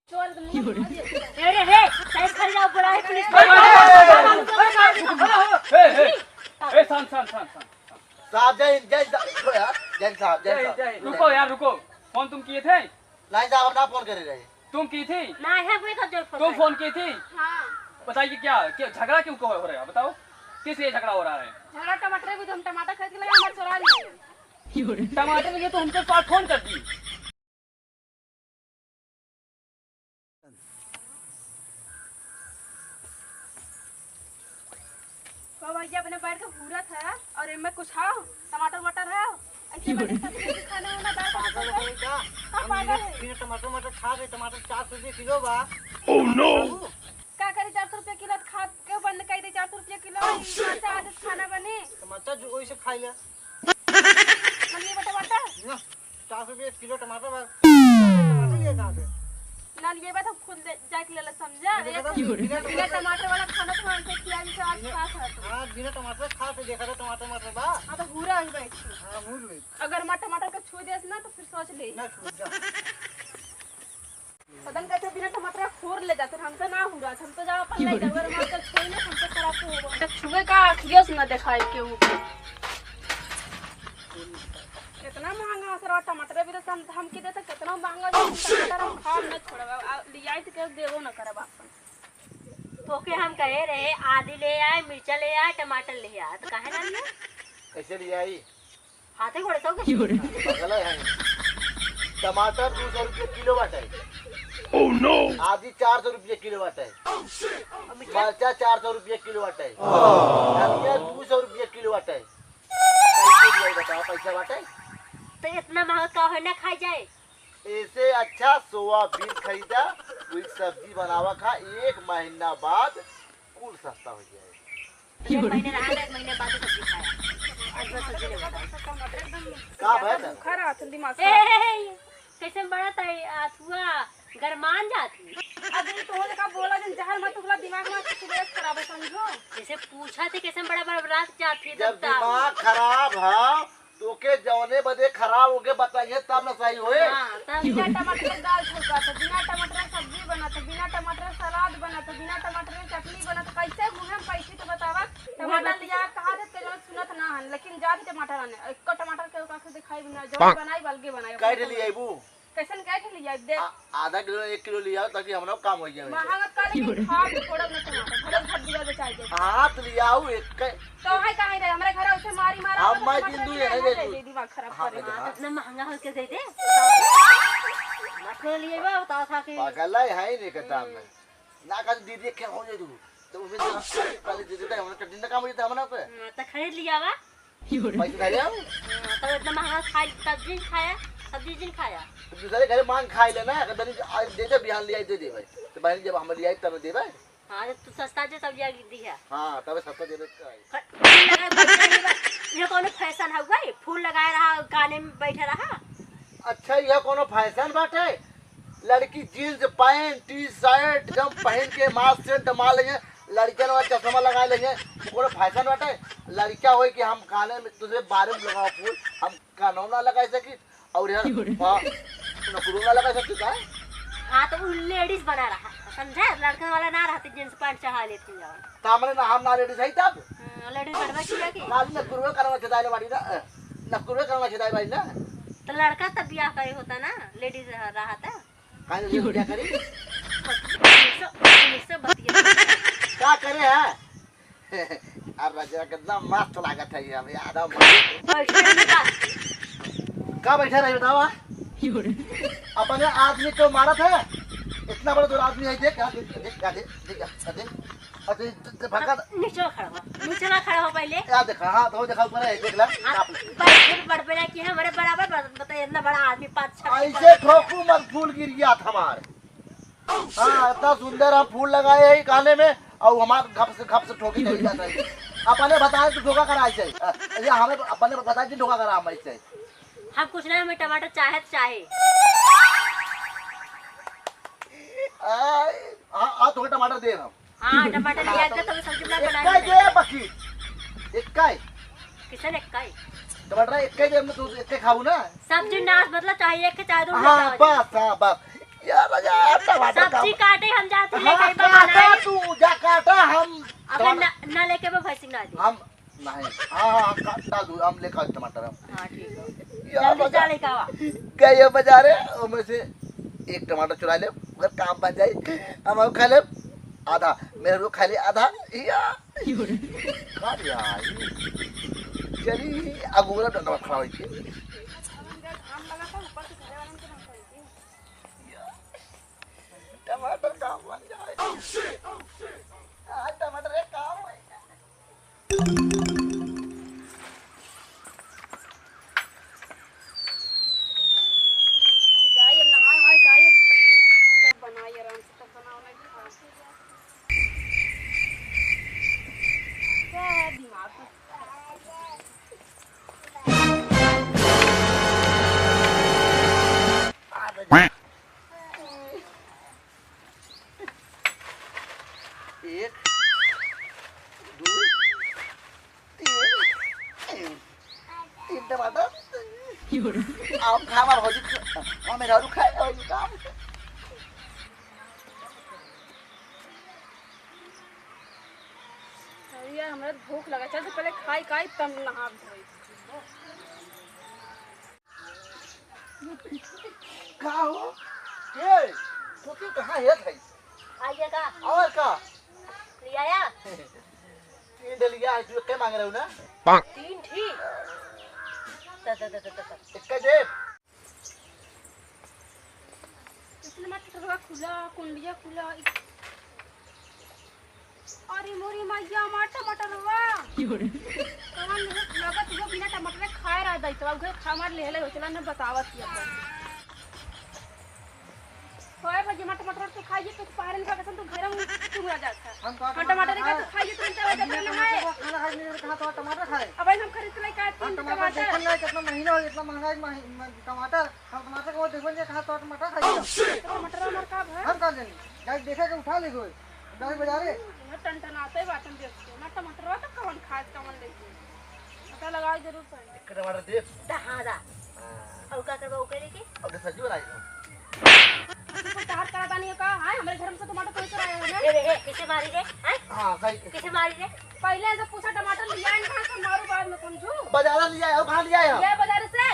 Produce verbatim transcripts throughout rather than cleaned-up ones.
अरे हे, साइड खड़ जाओ, बुलाए पुलिस। ए, ए, ए, शांत, शांत, शांत, शांत। साहब, जय हिंद, जय हिंद, रुको यार, जय हिंद साहब, जय हिंद जय, साहब। जय हिंद। रुको यार, रुको। फोन तुम किए थे? नहीं साहब, हम ना फोन करे रहे। तुम की थी? नहीं, हम कोई का जोर फोन तुम करे। फोन की थी? हाँ। बताइए क्या, क्या झगड़ा क्यों को हो रहा है, बताओ? किस लिए झगड़ा हो रहा है? झगड़ा टमाटर भी तो हम टमाटर खरीद के लाए, हमारे चोरा लिए। टमाटर लिए तो हमको पास फोन कर दी। तो भैया अपने बैठ के घूरत है और इनमें कुछ है, टमाटर वमाटर है, ऐसे बैठे सब्जी खाने वाला दाल पागल है का? हाँ, पागल है। बिना टमाटर वमाटर खा रहे, टमाटर चार सौ रुपये किलो बा। Oh no! का करी, चार सौ रुपये किलो खा के बंद कर दे, चार सौ रुपये किलो, ई मरचा आदत खाना बने। टमाटर जो वही से खाई ले। मन ये बता बता। ना। चार सौ रुपये किलो टमाटर बा। टमाटर लिए कहाँ से? ना, ये बात हम खुद ले, जाके ले ले, समझा? बिना एक टमाटर बिना टमाटर वाला खाना तो हमसे खिया, जैसे आज बिना खा खा तो। हाँ, बिना टमाटर खा से देखा था, टमाटर, टमाटर बा। हाँ, तो पूरा हो गए। हाँ, भूल गए। अगर हमारे टमाटर को छू देस ना, तो फिर सोच ले। ना छू, जा। पता नहीं कैसे बिना टमाटर का खोर ले जाते, हमसे ना हुआ, हम तो जा अपन ले जाओ, अगर हमारे को छू ना, हमसे खराब तो होगा। तो छुए का आँखियों से ना दिखाए के ऊपर। कितना महंगा है सरवा टमाटर, अभी तो हम, हम की देते कितना महंगा जो हम टमाटर हम खाब न छोड़ब, आ, लियाई तो केहू देबो न करब आपन। तोके हम कहे रहे आदी ले आए, मिर्चा ले आए, टमाटर ले आए, तो काहे ना लिया? कैसे ले आई? हाथे गोड़े सो के। बगल है। टमाटर दो सौ रुपये किलो बाटे। Oh no! आदी चार सौ रुपये किलो बाटे। और मिर्चा? मरचा चार सौ रुपये किलो बाटे। धनिया दो सौ रुपये किलो बाटे। कैसे लियाई बताओ, पैसा बाटे? तो इतना महंगा का है ना खाई जाए? ऐसे अच्छा सोयाबीन खरीदा, वही सब्जी बनावा खा, एक महीना बाद कुल सस्ता हो जाए। एक महीने रहा, एक महीने बाद सब्जी खाया। आज बस सब्जी ले बताओ। का भय था? खा रहा था, दिमाग ए, खराब। ए, ए, ए, कैसे बढ़त है अथुआ, गरमान जात है। अब ये तो होने का बोला, जन जहर मत उगला, दिमाग में कुछ बेस खराब है, समझो। जैसे पूछा थे, कैसे बड़ा बड़ा रात जात है, जब दबता। दिमाग खराब है, तो के जौने बदे खराब होके बताइए, तब न सही होए। हाँ, तब। बिना टमाटर के दाल छौंका था, बिना टमाटर के सब्जी बना था, बिना टमाटर के सलाद बना था, बिना टमाटर के चटनी बना था, कैसे मुँह में पैसी तो बतावा? टमाटर लिया कहा थे, तेरे सुनत ना हन, लेकिन जा थे टमाटर आने, एक टमाटर के काफी दिखाई भी ना, जो बनाई बल्कि बनाई। कै ठे ले आइबू? कैसन कै ठे ले आइब? दे। आ, आधा किलो, एक किलो ले आओ, ताकि हमरा काम हो जाए। महंगा का, लेकिन खा के छोड़ब ना टमाटर, भले घर दुआर बेचाई जाए। हाँ, तो ले आओ, एक कै- तो है कहाँ रहे? हमारे घर उसे मारी मारा हम होता, मार टमाटर जिंदू ले ये आना नहीं दे दे, दू। दिमाग खराब हाँ, करे। दे दे, हाँ। इतना महंगा हो के दे दे। मत ले लिए बा, बताओ था कि पागल है, है ही नहीं कहता हमने। ना कहा दीदी के हो जाए तू, तो उसमें जो पहले दे देता है, हमने कठिन काम हो जाता है हमारा पे। हाँ, तो खरीद लिया बा। पैसे धरे आओ। हाँ, तब इतना महंगा खाई, सब्जी नहीं खाया, सब्जी नहीं खाया। तो दूसरे घरे मांग खाई लेना, अगर बनी आज दे दे, बिहान ले आई दे दे भाई। तो बहन जब हम ले आई तब दे भाई। हाँ, जब तू सस्ता दे तब ले आई दी है। हाँ, तब सस्ता दे दे। फूल लगाए बैठे रही बा। ये कौनो फैशन है भाई? फूल लगाए रहा, गाने में बैठे रहा। अच्छा, यह कौनो फैशन बाटे? लड़की जींस पैंट, टी शर्ट, जब पहन के मास्क सेंट मार लेंगे, लड़कियन वाला चश्मा लगा लेंगे, वो कोनो फैशन बाटे? लड़किया होई कि हम काने में, तुझे बारे में लगाओ फूल, हम कानों ना लगा सकी, और यार, हाँ, नकुरो ना लगा सकी का? हाँ, तो उ लेडीज बना रहा, समझा? लड़कन वाला ना रहते, जींस पैंट चढ़ा लेती हैं। तो हमने ना, हम ना लेडीज है तब? हाँ, लेडीज बनवा किया कि? ना, नकुरो करवा छेदाइले बाड़ी ना, नकुरो करवा छेदाइले बाड़ी ना। तो लड़का तब बियाह करे होता ना, लेडीज रह-, रहा था। काहे ले क्या करी? उन्नीस सौ, उन्नीस सौ बत्तीस। का करे है? अब रजवा कितना मस्त लागत है ये, अब याद आ मस्त। बैठे नहीं बा। का बैठे रही बतावा? अपने आदमी को मारत है? इतना बड़ा दूर आदमी है, देख, देख, देख, देख, देख, देख, देख। अरे, त-, त-, भगा। नीचे खड़ा हो, नीचे खड़ा हो पहले। या देखा, हाँ, तो देखा ऊपर है, देख ला। आप आप बैठ के बड़बड़ा कि हमारे बराबर बता, इतना बड़ा आदमी पाँच छह फीट ऐसे का। ठोकू मत, फूल गिर गया था हमार। हाँ, इतना सुंदर हम फूल लगाए हैं काने में, और हमार घप से, घप से ठोकी चली जाता है। अपने बताए तो धोखा करा ऐसे। अ, ये हमें अपने बताए तो धोखा करा हम ऐसे। हम कुछ नहीं, हमें टमाटर चाहे तो चाहे। आ, हाँ, हाँ, तुम्हें टमाटर दे हम। हाँ, टमाटर लिया के तो सब्जी बना, बना इक्का ही दे। दे बाकी। इक्का ही। किसन इक्का ही? टमाटर इक्का ही दे, हमने तो इक्का ही खाऊ ना। सब्जी नाश मतलब चाहिए, एक के चाहे दो हाँ, बस, हाँ, बस। यार, यार, टमाटर का सब्जी काटे हम जात ही, हाँ, लेके आइबा काटा बनाई। तू, जा काटा, हम अगर टमाटर ना, ना लेके आइबा, भैंसी ना दे। हम, नहीं, हाँ, हाँ, हम का-, डाल दू, हम लेकर आए टमाटर हम। हाँ, ठीक है। यार, जल्दी बजा-, जा लेके आवा। गए बाजारे, ओमे से एक टमाटर चुरा ले, अगर काम बन जाए, हम खा ले आधा, मेरे को खा ले आधा, या। का यार, चली, अगोरा डंडा खड़ा होई के। टमाटर काम बन जाए। आज टमाटर एक काम बन जाए। जाई, अब नहाए, वहाए, खाई, तब बनाई आराम से, तब बनाओ ना, खाओ। क्या दिमाग में एक, दो, तीन, तीन टमाटर। आम खा, हमार भौजी खा, हमार मेहरारू खाए, और ये काम। अरे यार, हमरा तो भूख लगा। चल, तो पहले खाई, खाई, तब नहा धोई। का हो? ए, तू क्यों कहाँ है भाई? आइए का? और का? ले आया? तीन डलिया आज तू के मांग रहे हो ना? तीन ठी? त, त, त, त, त, त। इसका जेब। इतना मत खुला, कुंडिया खुला। अरे मोरी मैया, हमार टमाटरवा। कौन लगत हो बिना टमाटर खाए रहा दैतवा, उहे हमार लेहले हो, चला न बतावत ही अपन। होए भौजी, हमार टमाटर तो खाइए, तो पहाड़न का कसम, तू घर में चुंगरा जात है। हम कहा हम टमाटर का तो खाइए, तुम टमाटर हम ना खाए। टमाटर खाना खाए, नहीं कहा तो टमाटर खाए। अब हम खरीद के लेके आए हम तीन टमाटर टमाटर। देखन ना, कितना महीना हो, इतना महंगा एक मही-, म-, टमाटर। हम टमाटर को देखबे नहीं, कहा तो टमाटर खाइए। तो टमाटर हमार का भाव? हम का जानी, जाके देखे के उठा ले गए। जाके बाजारे। ना टनटनाते बाटन देख के। ना टमाटरवा तो कौन खाए, कौन लेके। पता लगावे जरूर पड़े। एक टमाटर दे। दा, हाँ, दा। हाँ। और का करबा, ओके लेके? अब तो सब्जी बनाई हम। तू कोई चाहत करा बानी का? हाँ, हमारे घर में से टमाटर कोई चुराया है ना? ए रे, ए, कैसे मारी रे? हैं? हाँ, सही। कैसे मारी रे? पहले ऐसे पूछा, टमाटर लिया है, कहाँ से मारू बाद में, समझू? बाजार लिया है, और कहाँ लिया है हम? ये बाजार से।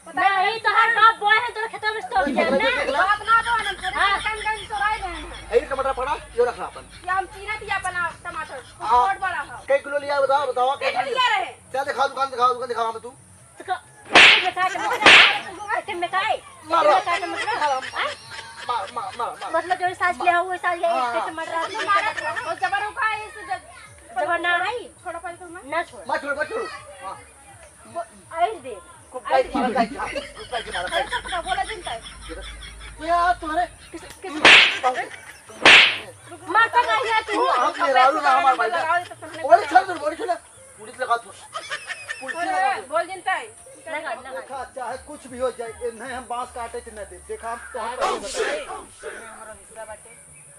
पता नहीं, नहीं, तोहार बाप बोए हैं, तोर खेतवा में से तोड़ लिया है ना? बाप ना बोए, हम खेत हाँ। से कहीं, कहीं चुराए गए हैं। यही टमाटर पड़ा, यो रख ला अपन। ये हम चीन्हत ही अपन टमाटर, हाँ। छोट बड़ा हो। कई किलो लिया, बताओ, बताओ, कई किलो लिया? लिया रहे। चल, दिखाओ, दुकान दिखाओ, दुकान दिखाओ हमें तू। तो का-, कैसे में खाए, कैसे में खाए? मारो। कैसे में खाए, मतलब? मारो। हाँ? मार, मार, मार, मार। मतलब, जो साइज ले आओ, वो साइज ले, हाँ। कैसे मर रहा है? मारो। और जबर हो का, इस जब-, जबर ना आई? छोड़ो पहले तो मैं। ना छोड़। मत छोड़, मत छोड़। हाँ। वो, आई दे। खूब काई मारा, काई खा, खूब काई मारा, काई। अरे, सब बोला जिनता है। ये तो, यार, तुम्हारे किस, किस, मारता का है तू? तू, हम मेहरारू ना हमार भाई ना। लगाओ, ये तो कहने ओरे का छोड़ दे, ओरे छोड़ दे। पुलिस लगा तू। पुलिस अरे, लगा तू। बोल जिनता है। लगा, लगा। देखा, चाहे कुछ भी हो जाए, इन्हें हम बांस काटे के न दे। देखा, हम तो हम अरे, पहले बताए। हमारा हिस्सा बाटे।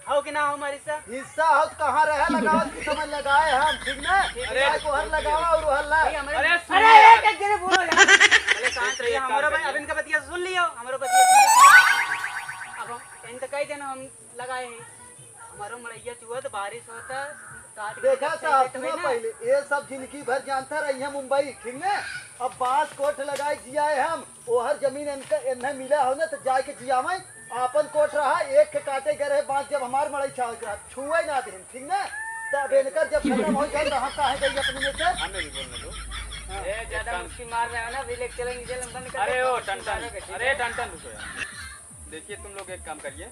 हो कि ना हो हमार हिस्सा? हिस्सा हो तो कहाँ रहे, लगावत के समय लगाए हम, ठीक ना? अरे, गाय को हर लगावा और हर ला। भाई, हमारे अरे, सुन अरे, यार। एक, एक जने बोलो यार। पहले शांत रहिए, हमारा भाई, अब इनका बतिया सुन लियो, हमारा बतिया सुन लियो। अब हम, इनका कई दिन हम लगाए हैं। हमारो मड़ैया चुआ तो बारिश होता, काट के देखा खेत साहब, में सुनो ना। पहले, ये सब जिंदगी भर जानता रही है मुंबई, ठीक ना? अब बांस कोठ लगाए जिया है हम, ओहर जमीन इनका, इन्हें मिला हो ना, तो जाए के जियावे, आपन कोठ रहा, एक के काटे गए रहे बांस, जब हमार मड़ई छावे के रहा, छुए ना देन, ठीक ना? तब इनकर जब खत्म हो जाए, तो हम काहे जाइए अपने में से? हमें भी बोलने दो। हाँ। ए, ज्यादा मुस्की मार रहे हो ना, अभी लेके चलेंगे जेल में बंद कर अरे दो। ओ, टन टन, अरे, टन टन, रुको यार। देखिए, तुम लोग एक काम करिए,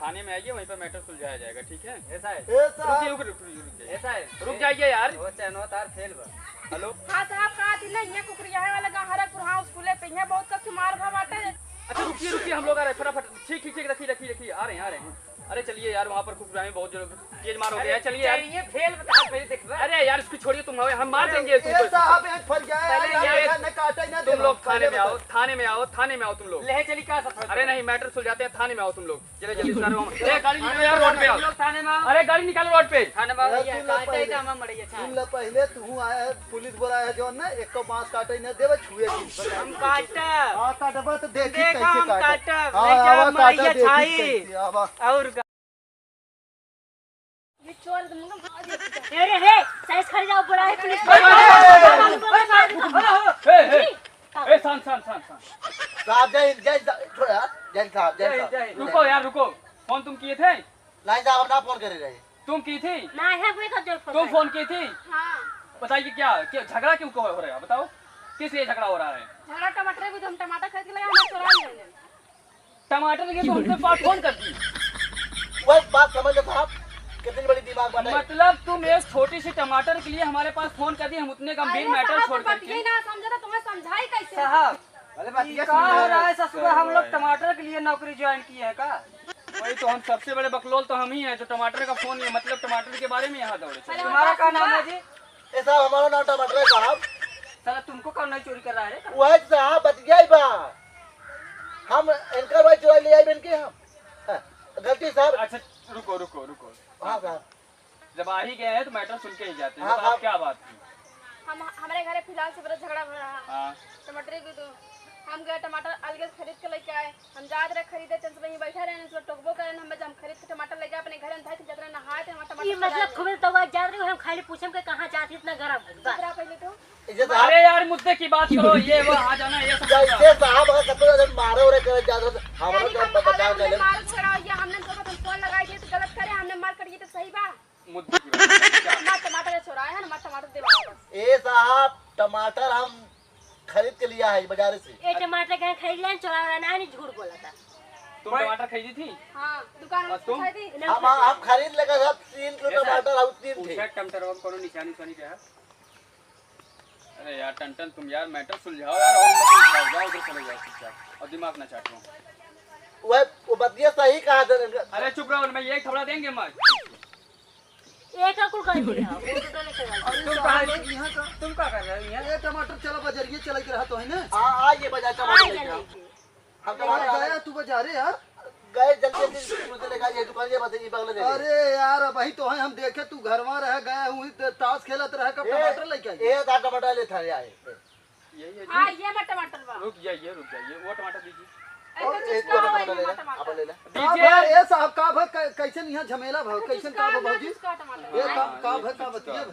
थाने में आइए, वहीं पर मैटर सुलझाया जाएगा, ठीक है? ऐसा है। ऐसा रुकिए, है। रुकिए, रुकिए, रुकिए, रुक जाइए। ऐसा है। रुक जाइए यार। वो चैनवा तार फेल बा। हेलो। हाँ साहब, कहा थी ना, ये कुकुरिया है वाला गाँव हरकपुर, हाँ, स्कूले पे, यहाँ बहुत कस मार भा बाटे। अच्छा, रुकिए, रुकिए, हम लोग आ रहे हैं, फटाफट। ठीक, ठीक, ठीक, रखिए, रखिए, रखिए, आ रहे हैं, आ रहे हैं। अरे चलिए यार, वहाँ पर कुकुराही बहुत जोर, तेज मार हो गया है, चलिए यार। चलिए, फेल बता, पहले देखबे। अरे यार, इसको छोड़िए तुम, हम मार अरे देंगे ये तुमको। साहब, एक फर गया है, पहले ना, ये ना, ना काटे, ना तुम देवा, लोग थाने पहले में आओ, बताओ। थाने में आओ, थाने में आओ तुम लोग। ले चली का सब? अरे नहीं, मैटर सुलझाते हैं, थाने में आओ तुम लोग। चलो जल्दी सारे वहाँ। ए, गाड़ी निकालो यार, रोड पे आओ। तुम लोग थाने में आओ। अरे गाड़ी निकालो रोड पे। थाने में आओ, अरे ये सुन लो काटे पहले, का हम मर गया, सुन लो पहले, तू आया है, पुलिस बोला है जो ना, एक को बांस काटे ना देवे, छुए की। हम काटब। हाँ, काटबा तो देखी देखा कैसे हम काटब। काटब, हाँ, नहीं आवा, जाब काटा मरैया देखी छाई। कैसे, आवा। और का? ये चोर तुमको मार दिया। अरे रे, साइज खा जाओ, बुला है पुलिस। ए, ए, ए, ए, शांत, शांत, शांत, शांत। साहब, जय हिंद, जय हिंद, थोड़ा, जय हिंद साहब, जय जय हिंद, हिंद। जय हिंद। रुको यार, रुको। फोन तुम किए थे? नहीं साहब, हम ना फोन करे रहे। तुम की थी? नहीं, हम कोई का जोर फोन तुम करे। फोन की थी? हाँ। बताइए क्या, क्या झगड़ा क्यों को हो रहा है? बताओ, किस लिए झगड़ा हो रहा है? झगड़ा टमाटर भी, हम टमाटर खरीद के लाए, हम चुरा ले लेंगे। टमाटर के तो हमसे पास फोन कर दी। वही बात समझ लो साहब, कितनी बड़ी दिमाग बात है। मतलब तुम एक छोटी सी टमाटर के लिए हमारे पास फोन कर दी, हम उतने गंभीर अरे मैटर साहब, छोड़ बात करके। ये ना समझा था, तुम्हें समझाई कैसे? साहब, अरे बात ये ये का सुन हो लो। रहा है ससुरा, हम लोग टमाटर के लिए नौकरी ज्वाइन किए हैं का? वही तो, हम सबसे बड़े बकलोल तो हम ही हैं जो टमाटर का फोन, ये मतलब टमाटर के बारे में यहाँ दौड़े। अरे तुम्हारा बात क्या नाम सुना। है जी? ए साहब, हमारा नाम टमाटर है साहब। साला तुमको कौन नहीं चोरी कर रहा है रे? वह साहब बच गया ही बा। हम इनका भाई चुरा ले आई बन के हम। हाँ, गलती साहब। अच्छा, रुको, रुको, रुको। हाँ साहब। जब आ ही गए हैं तो मैटर सुन के ही जाते हैं। हाँ बताओ, साहब। क्या बात थी? हम, हमारे घरे फिलहाल से बड़ा झगड़ा हो रहा है। हाँ। टमाटर भी दो। हम गए टमाटर अलगे से खरीद के लेके आए। हम जात रहे खरीदे, चंद से वहीं बैठा रहे, उसको टोकबो करे, हम, हम खरीद के टमाटर लेके अपने घर में धर के जात रहे, नहाए थे, वहाँ टमाटर ई चुरा मतलब लिए। खूबे तो जात रहे, हम खाली पूछम के कहाँ जात ही इतना गरम है, बस। दूसरा पहले तो। ये साहब, अरे यार, मुद्दे की बात करो, ये वो आ जाना, ये सब जैसे साहब अगर सबको अगर मारे उरे करे जात रहे, तो हमारा अरे तो हम, बता अगर हमने दे। मारे झगड़ा हो गया, हमने तो हम फोन लगाई दिए तो गलत करे, हमने मार कट गई तो सही बा। मुद्दे की बात करो, क्या? हमार टमाटर चोराए है ना, हमार टमाटर देवा वापस। ए साहब, टमाटर हम खरीद के लिया है बाजार से। ए टमाटर कहाँ खरीद लेन, चोरा वाला ना, नहीं झूठ बोला था। तुम टमाटर खरीदी थी? हाँ, दुकान और से तुम? खरीदी। हम, हम खरीद लेकर साहब तीन किलो ऐसा? टमाटर और तीन थे। पूछा टमाटर में कोनो निशानी उशानी रहा? अरे यार टन टन, तुम यार मैटर सुलझाओ यार, और मत सुलझाओ, जाओ उधर चले जाओ चुपचाप और दिमाग ना चाटो। वह, वो बतिया सही कहा था। अरे चुप रहो, मैं यही थोड़ा देंगे मैं। एक का कुल कर दिया, वो तो लेके गया। अरे तुम कहाँ साहब, यहाँ का? तुम का कर रहे हो यहाँ? ये टमाटर चला बजरिए चला के रहा तो है ना? हाँ, आ ये बाजार आ टमाटर लेके आओ। लेके। हम तो वहाँ गया तू बाजारे यार। गए जल्दी जल्दी, तू चले गए, ये दुकान ये बस, ये बगल में दे दे। अरे यार, अबही तो है हम देखे तू घरवा रह गए, वही त-, ताश खेलत रह, कब ए, टमाटर लेके आई? ए, दा टमाटर ले था, ले आए। यही है हाँ, जी। ये मैं टमाटर बा। रुक जाइए, रुक जाइए, वो टमाटर दीजिए। ए, और तो एक चुस्का टमाटर वाला ले ले, टमाटर। आप ले ले। का दीजिए। भा, ए साहब, का भा, कै-, कैसन यहाँ झमेला भा, कैसन का भा, भौजी? चुस्का टमाटर। ए, का, हाँ, का ये भा, का चुस्का बतिया है। भा?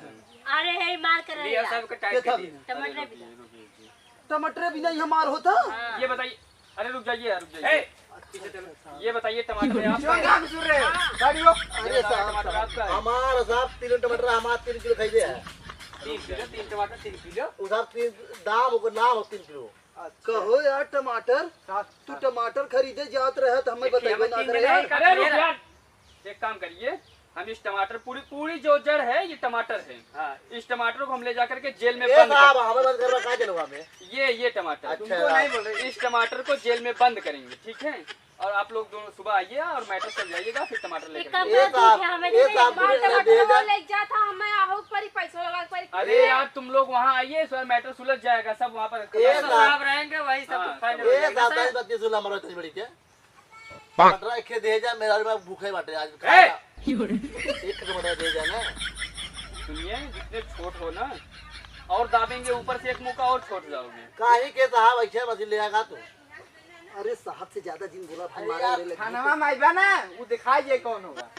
अरे, हे, मार कर रहे लिया यार। सबके टाइट के कर था दिए। भी। टमाटर अरे, भी। रुकिए, रुकिए, रुकिए। टमाटर बिना यहाँ मार होता? हाँ। ये बताइए, अरे रुक जाइए यार, रुक जाइए। ए, पीछे चलो। ये बताइए टमाटर है आपका? क्यों काम सुन रहे हैं? गाड़ी रोक। अरे ये साहब, टमाटर आपका है? हमारा साहब तीन टमाटर, हमारा तीन किलो खाई दे है। तीन किलो, तीन टमाटर, तीन किलो। वो साहब तीन दाम, ओकर नाम हो तीन किलो। अच्छा। कहो यार टमाटर, साहब, तू साहब। टमाटर खरीदे जात रहे तो हमें एक बताइबे ना करे। अरे रुक यार। एक काम करिए, हम इस टमाटर पूरी, पूरी जो जड़ है ये टमाटर है। हाँ। इस टमाटर को हम ले जा करके जेल में ये बंद साहब, कर हमें बंद करवा का जेलवा में? ये, ये टमाटर। अच्छा। तुमको नहीं बोल रहे। इस टमाटर को जेल में बंद करेंगे, ठीक है? और आप लोग दोनों सुबह आइए और मैटर समझाइएगा, फिर टमाटर लेकर एक काम आइए। ये करो, साहब, तू हमें ये दे दे। साहब, हमारे टमाटर दे दे। ले जा था, हमें आहू पर ही पैसा लगा, पर अरे ये यार, तुम लोग वहाँ आइए, सर, मैटर सुलझ जाएगा सब वहाँ पर। ये साहब। साहब रहेंगे, वही सब हाँ, final हो जाएगा। ये साहब, दस बत्तीस सुलह मरो इतनी बड़ी क्या? टमाटर एक दे जा, मेरा भूखे बाटे आज ए! खाएगा। एक टमाटर दे जा ना। सुनिए, जितने छोट हो ना, और दाबेंगे ऊपर से एक मुक्का और छोट जाओगे। काहे के साहब ऐसे मशीन ले आएगा तू? अरे साहब से ज्यादा जिन बोला भाई, अरे मारे यार, रे लगी। थानवा में आइबा ना, वो दिखाई जाए कौन होगा।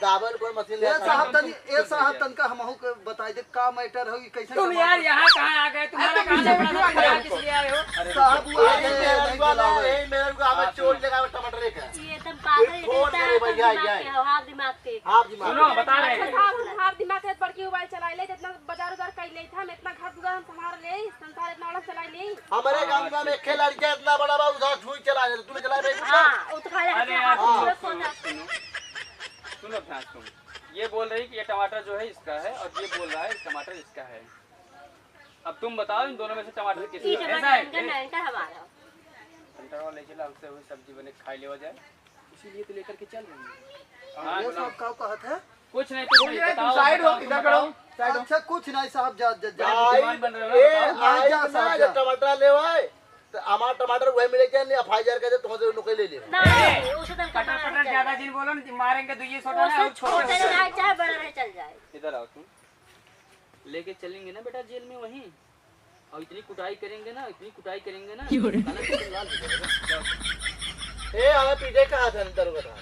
दाबल कोई मशीन ले ए आएगा। साहब तनी, ए साहब तनका हमहू के बताई दे का मैटर हो, ई कैसे तुम टमाटर यार यहाँ कहाँ आ गए? तुम्हारा अरे कहाँ तुम लफड़ा था? यहाँ किस लिए आए हो? अरे साहब, वो आ गए, यही मेरा नहीं रुका ना, बुलावे। यही मेरा रुका, हमें हाँ, चोट सुनो। लगा टमाटर का। ये एकदम कोई पागल है, फोन इतना करे भैया, दिमाग ये के हो, हाफ दिमाग के। हाफ दिमाग सुनो, के। बता रहे हैं। अच्छा, साहब, हम हाफ दिमाग के बड़की मोबाइल चला ले, जितना बाजार उजार कर ले, हम इतना घर दुआर हम संभाल ले, संसार इतना बड़ा चला ले। हमारे हाँ, गांव में एक लड़का इतना बड़ा बा, उधार छुई चला ले, तूने चला भाई कुत्ता? हाँ, वो तो खा ले, अरे हाथ यार, में सुनो, हाथ सुनो, में सुनो। सुनो ध्यान से तुम। ये बोल रही कि ये टमाटर जो है इसका है और ये बोल रहा है टमाटर इसका है। अब तुम बताओ इन दोनों में से टमाटर किसका ये है? टमाटर ऐसा है? इनका ना, इनका हमारा। टमाटर वाला ले चला, हमसे वही सब्जी बने के खाई लेवा जाए। इसीलिए तो लेकर के चल रहे हैं। हाँ, ये बोलो। सब का कहत है? कुछ नहीं, कुछ नहीं, बताओ, साइड हो, बताओ, इधर तुम खड़ो, बताओ। साइड हो। अच्छा, कुछ नहीं साहब, जा, जा, जा। आई, सामान बन रहा है, ए, बताओ। आई जा ना, साहब, जा जा। टमाटर ले आए, तो हमार टमाटर वही मिले के नहीं, एफ आई आर का जब तुमसे नौकरी ले ले। नहीं, उसे तो कटर पटर ज्यादा जिन बोलो न, मारेंगे तो ये छोटा ना, छोटा रहे, चाहे बड़ा रहे, चल जाए। इधर आओ तुम। लेके चलेंगे ना बेटा जेल में वहीं। और इतनी कुटाई करेंगे ना, इतनी कुटाई करेंगे ना, क्यों रे? कलम एकदम लाल हो जाएगा। ए, हमें पीटे का हाथ है, दरोगा साहब।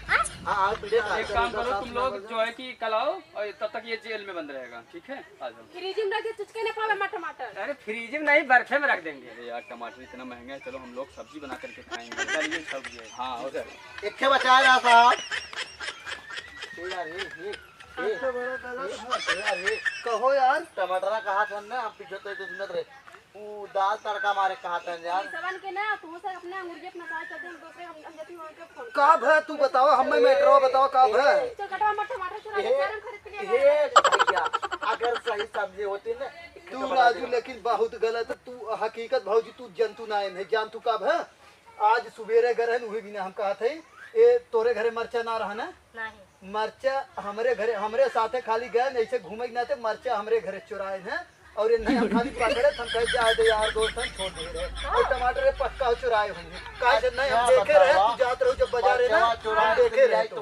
हाँ? हाँ, हमें पीटे का हाथ है। एक काम करो, तुम लोग जो है कि कल आओ और तब तक ये जेल में बंद रहेगा, ठीक है? आ जाओ। फ्रिज में रख के चुचके ना पावे हमार टमाटर। अरे, फ्रिज में नहीं, बर्फे में रख देंगे। अरे यार, टमाटर इतना महंगा है, चलो हम लोग सब्जी बना करके खाएंगे। चलिए, सब्जी है। हाँ, और एक ठे बचा रहा साहब। ए यार, ये, ये। अच्छा, बड़ा गलत है। अरे, कहो यार। टमाटरा कहा था ना, हम पीछे तो सुनत रहे। ऊ दाल तड़का मारे कहा था यार। सबन के ना, तू से अपने अंगूरी अपना साथ चलते, हम दूसरे हम, हम जती वहाँ के फोन। का भा तू बताओ, हमें ए, मैटरवा बताओ, का ए, भा? चल कटवा मत, टमाटर चुरा ले, ए, चार हम खरीद के लिए ए, आए। भैया, अगर सही समझे होती ना, तू राजू, लेकिन बहुत गलत, तू हकीकत भौजी, तू जंतु ना है, जान तू का भा? आज सुबेरे गए रहन, उहे बिना हम कहत है, ए, तोरे घरे मरचा ना रहा ना? नहीं। मरचा हमरे घरे, हमरे साथे खाली गए, ऐसे घूमे के नाते मरचा हमरे घरे चुराए हैं, और ये नहीं हम खाली पकड़े, हम कहे, "जा दे यार दोस्त, हम छोड़ दे रहे।" और टमाटर ये पक्का हो चुराए होंगे, काहे से नहीं हम देखे रहे, तू जात रहो जब बाजारे ना, हम देखे रहे तो।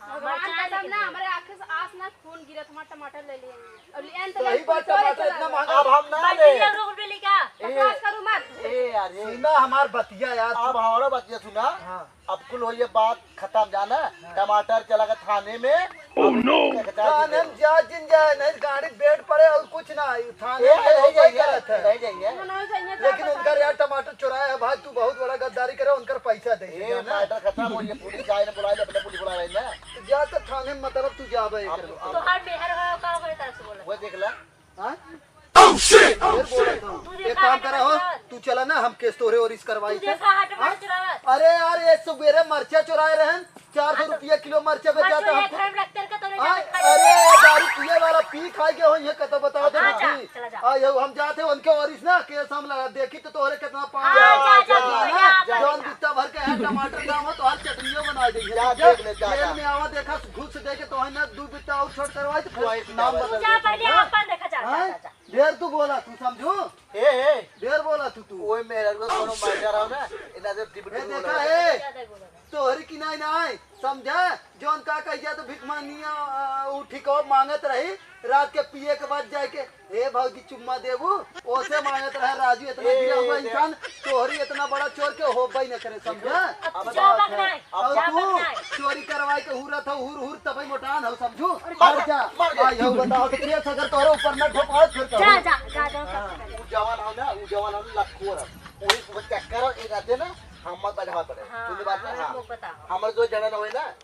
भगवान कसम ना, हमरे आँखें से आस ना खून गिरत, हमार टमाटर ले लिए। और ले आन तो सही बात, टमाटर इतना महंगा। अब हम ना ले। पचास करू मत। ए, अरे। सुना हमार बतिया यार। अब हमारा बतिया सुना। हाँ। अब कुल हो ये बात खत्म जाना। हाँ। टमाटर चला गया थाने में। Oh no। थाने में जा जिन जाए, नहीं गाड़ी बेड पड़े और कुछ ना, थाने में ले जाइए, गलत है। ले जाइए। लेकिन उनकर यार टमाटर चुराया है भाई, तू बहुत बड़ा गद्दारी करे, उनकर पैसा दे दे, जाना। मैटर खत्म हो, ये पुलिस जाए ना, बुला ले, अपने पुलिस बुला ले ना। जा तो थाने में, मतलब, तू जाबे अब, एकर। अब तोहार मेहर हो, का ओकरे तरफ से बोला? वो देख ला। हाँ? Oh, shit! फिर बोला था। तू एक देखा काम करा हो, टमाटर? तू चला ना, हम केस तोहरे और इस कार्रवाई तू से। देखा टमाटर हाँ? चुरावत? अरे यार, ये सुबेरे मरचा चुराए रहन, चार सौ हाँ, तो रुपया किलो मरचा बेचा मरचा था ये हमको। खराब लगता है, तो ले हाँ? जाके खा ले। अरे, दारू पिए वाला पी खाए के हो, ये कतो बताओ तो हाँ, जा, सही। चला जा। आ, ये हम जाते हैं उनके और इस ना केस हम लगा, देखी तो तोहरे कितना पाँच हाँ, जा, जा, जा, जा, जा, जा, जा। जौन बित्ता भर के है टमाटर दाम हो, तोहार चटनियों बना देंगे। जा, जा, देख ले, जा, जेल जा। में आवा, देखा, घूस दे के तोहे ना दू बित्ता और छोट करवाई, तो फिर कोई नाम बदल जा, दे। पहले हाँ? आपन देखा, जा, जा, हाँ? जा, जा। ढेर तू बोला, तू समझू? ए, ए। ढेर बोला तू, तू। ओए, मेरे को कोनो मर जा रहा हो ना, इतना देर टिप ए, टिप देखा बोला। है? ज्यादा ही बोला ना। तोहरी की नाई, नाई, समझा? जौन का कही जाए तो भिखमंगिया, आ, उ ठिकवा मांगत रही, रात के पिए के बाद जाए के, "ए भौजी, चुम्मा देबू?" ओसे मांगत रहे राजू, इतना ए, गिरा हुआ दे- इंसान, तोहरी इतना बड़ा चोर के होबे न करे, समझा? अब अब जा बात है। पकड़ाए, अब जा तू पकड़ाए। चोरी करवाए के हुरत हो, हुर, हुर, तबे मोटान हो, समझू? अरे मर जा। मर जा। आई हो, बताओ, तो केस अगर तोहरे ऊपर न ठोकाओ, फिर कहूँ। जा, जा, जा, जा, हाँ। जा। उ जवान हो ना, उ जवान हो ना, लखोर हो। वही को चक्कर हो, एक आते ना, हम मत बजावा पड़े। हाँ, सुन बात ना, हाँ, हाँ। लोग बताओ। हमर जो जड़न होए ना,